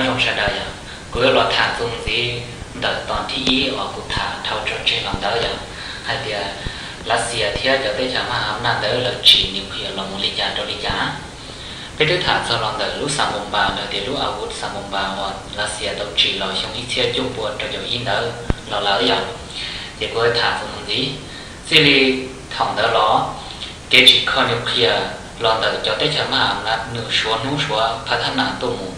Nyob zoo sawv daws yom, kuv yuav los tham txuas ntxiv ntawm txoj thib ib uas kuv tham dhau tso tseg los ntawd yom, hais tias Lav Xias thiab cov teb chaws maj ham naj ntawd lawv tsim nuclear los mus li cas rau li cas. Peb twb tham txog los ntawm lub xa npoo npas los tias lub a vuv xa npoo npas uas Lav Xias tau tsim los xyoo ib txhiab cuaj pua rau caum ib ntawd los lawm yom. Ces kuv tham txuas mus ntxiv, txij li thaum ntawd los kev tsim kho nuclear los ntawm cov teb chaws maj ham naj nws suav hnub suav pha thab nas tuaj mus.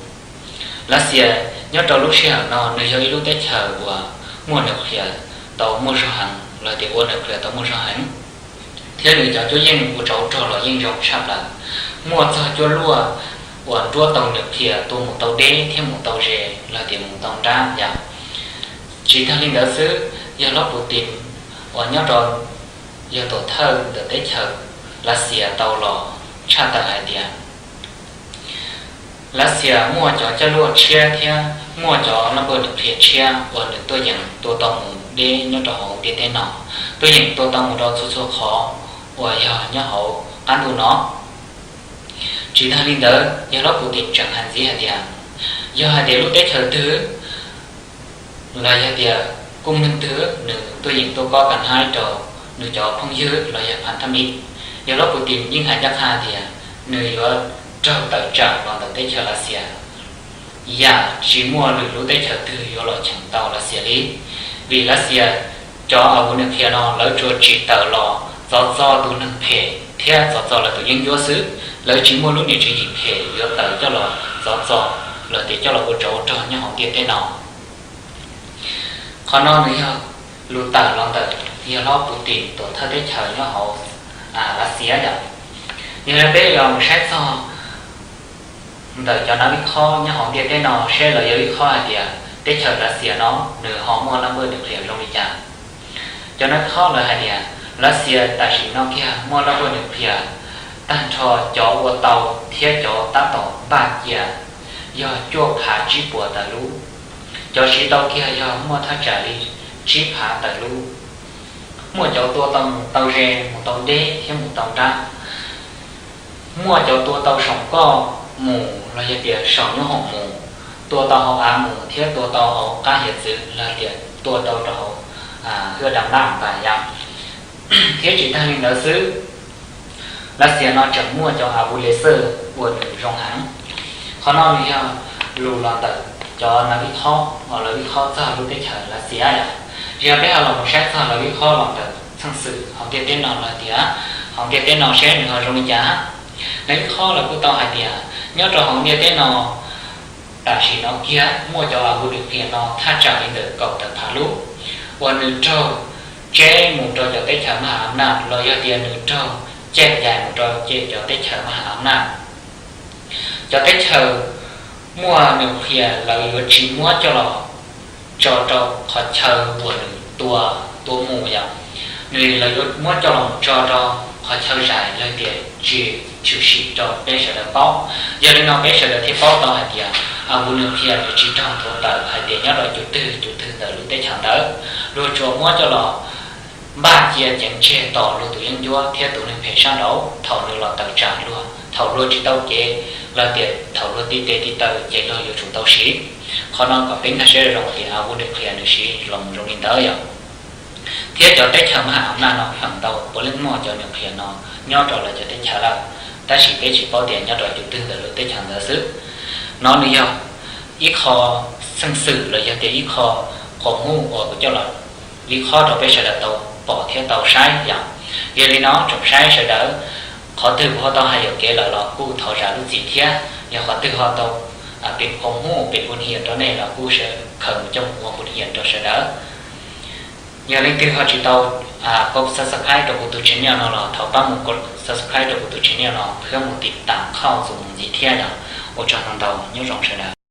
Lav Xias nyob rau lub sij hawm no nws yog ib lub teb chaws uas muaj nuclear tau muaj zog heev los tias ua nuclear tau muaj zog heev, thiab nws cov cuab yeej ua tsov rog los yeej zoo tshaj plaws, muaj txog cuaj luaj uas nruab tau nuclear tua mus tau deb thiab mus tau ze los tias mus tau nrab yom. Tsis tag li ntawd xwb, yog Vladimir Putin uas nyob rau, yog tuam thawj ntawm teb chaws Lav Xias tau los tshaj tawm hais tias Lav Xias muaj cov coj luaj tshiab thiab muaj cov laj npawj nuclear tshiab uas nws tuaj yeem tua tau mus deb nyob rau hauv ntiaj teb no, tuaj yeem tua tau mus rau txhua txhua qhov uas yog nyob hauv qab ntuj no. Tsis tag li ntawd, yog Vladimir Putin tseem hais ntxiv hais tias yog hais tias lub teb chaws twg los yog tias kuj neeg twg nws tuaj yeem tuaj kob ka haib rau nws cov phooj ywg los yog phab thab mis, yog Vladimir Putin yeej hais ncaj qha tias nws yuav raug tawm tsam los ntawm teb chaws Lav Xias, yam tsis muaj lwm lub teb chaws twg yuav los cheem tau Lav Xias li. Vim Lav Xias cov a vuv nuclear no lawv tsuas tsim tawm los txov txo tus neeg phem thiab txov txo lawv tus yeeb ncuab xwb, lawv tsis muaj lub niam tsev yim phem yuav tawm coj los txov txo los tias coj los ua tsov rog nyob hauv ntiaj teb no. Qhov no nws yog lus tawm los ntawm yog Vladimir Putin tuam thawj teb chaws nyob hauv Lav Xias yom. Yog li peb los mus saib txog ntawm cov nav vib khob nyob hauv ntiaj teb no seb lawv yuav vib khob hais tias teb chaws Lav Xias no nws ho muaj laj npawj nuclear zoo li cas. Cov nav vib khob lawv hais tias Lav Xias tam sim no kiag muaj laj npawj nuclear tag nrho cov ua tau thiab cov tab tom npaj cia yog cuaj phav tsib puas tawm lub. Cov siv tau kiag yog muaj thaj tsam li tsib phav tawm lub. Muaj cov tua tau mus tau ze, mus tau deb thiab mus tau nrab. Muaj cov tua tau saum nkoj mus los yog tias saum nyoob hoom mus, tua tau hauv av mus thiab tua tau hauv qab hiav txwv los tias tua tau rau hauv hwj dam laj pas yam. Thiab tsis tag li ntawd xwb, Lav Xias no tseem muaj cov a vuv le xawj uas nws zoo heev. Qhov no nws yog lus los ntawm cov nav vib khob uas lawv vib khob txog lub teb chaws Lav Xias yom. Yog peb ho los mus saib txog lawv vib khob los ntawm txheej xwm hauv ntiaj teb no los tias hauv ntiaj teb no seb nws ho zoo li cas. Lawv vib khob lawv kuj tau hais tias nyob rau hauv ntiaj teb no tam sim no kiag muaj cov a vuv nuclear no thaj tsam li ntawm kaum tawm phav lub uas nws raug tseb mus rau cov teb chaws maj ham naj los yog tias nws raug caij cais mus rau cov teb chaws maj ham naj. Cov teb chaws muaj nuclear lawv yuav tsis muab coj los tso rau qhov chaw uas nws tua, tua mus yom. Nws lawv yuav muab coj los tso rau qhov chaw zais los tias tsis tshwm sim rau peb sawv daws paub. Yog li no peb sawv daws thiaj paub tau hais tias a vuv nuclear nws tsis raug nthuav tawm hais tias nyob rau cov twg cov twg ntawm lub teb chaws ntawd. Luag tsuas muab coj los npaj cia ceev tseg tos luag tus yeeb ncuab thiab tus neeg phem sab nraud thaum nws los tawm tsam luag, thaum luag tsis tau kev los tias thaum luag tib tes tib taw ces luag yuav tsum tau siv. Qhov no kom peb nkag siab zoo tias a vuv nuclear nws siv los zoo li ntawd yom. Thiab cov teb chaws maj ham naj no feem ntau puav leej muaj cov nuclear no nyob rau lawv cov teb chaws lawm, tab sis peb tsis paub tias nyob rau cov twg ntawm lub teb chaws ntawd xwb. No nws yog ib qho xeeb xwm los yog tias ib qho qhov muag uas kuv coj los vij qhob rau peb sawv daws tau pom thiab tau saib yom. Yog li no tsoom saib sawv daws, qhov twg kuv ho tau hais yuam kev lawm los kuj thov zam lub txim thiab, yog qhov twg ho tau pem qhov muag pem hu hias rau nej los kuj khaws mus coj mus hu hias rau sawv daws. Yog leej twg ho tsis tau subscribe rau kuv tus channel no los thov pab mus subscribe rau kuv tus channel no thiab mus tiv tam khauj txuas mus ntxiv thiab yom. Ua tsaug ntau ntau, nyob zoo sawv daws.